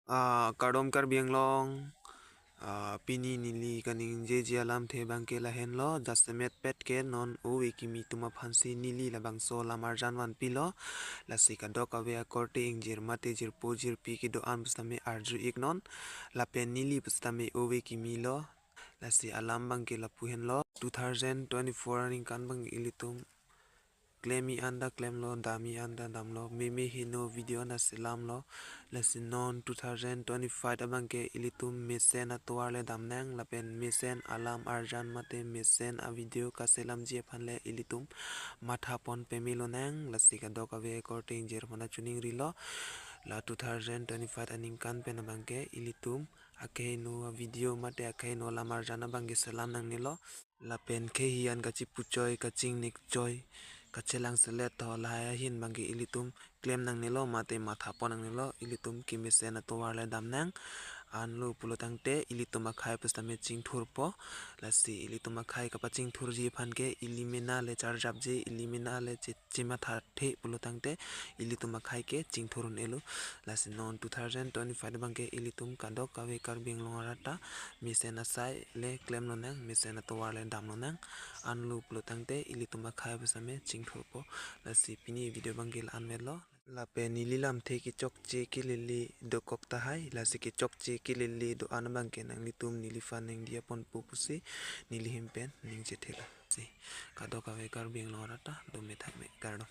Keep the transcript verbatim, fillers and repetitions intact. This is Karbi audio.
Ah, kardom Karbi Anglong. Ah, pini neli kaningjeji alamthe abangke lahenlo, jasemet pet ke non ove kimi atum aphansi neli labangso alam arjan vanpilo. Lasi kadokave akorte ingjir mate jirpo jirpi kedo-an pusitame arju iknon. Lapen neli pusitame ove kimilo. Lasi alam abangke lapu henlo. Two thousand twenty-four aningkan abang ilitum klem-i anta klemlo, dam-i anta damlo, meme heno video anta selamlo. Lasi non two thousand twenty-five abangke ilitum mesen atovar le damnang, lapen mesen alam arjan mate mesen avideo kaselamji aphan le ilitum mathapon pamelonang. Lasi kadokave akorte ingjir mana chuning rilo. La two thousand twenty-five aningkan pen abangke ilitum akeheno avideo mate akeheno alam arjan abangke selam nangnelo. Lapen khehi an kachipuchoi, kachingnikchoi, kachelang selet tho lahai ahin abangke ilitum klem nangnelo mate mathapon nangnelo, ilitum kemesen atovar le damnang. Anlo pulo tangte ilitum akhai pusitame chingthurpo. Lasi ilitum akhai kapachingthurji aphan ke ili mena le charjapji, ili mena le che-, chemathathe pulo tangte ilitum akhai ke chingthur un-elo. Lasi non two thousand twenty-five abangke ilitum kadokave Karbi Anglong arat ta mesen asai le klemlonang, mesen atovar le damlonang. Anlo pulo tangte ilitum akhai pusitame chingthurpo. Lasi pini video abangke la-an vetlo. Lapen neli lamthe kechokche kelele dokok tahai, lasi kechokche kelele do-an abangke nanglitum neliphan nangdiyaponpo pusi neli ahin pen ningje thela. Si, kadokave Karbi Anglong arat ta dome thakme, kardom.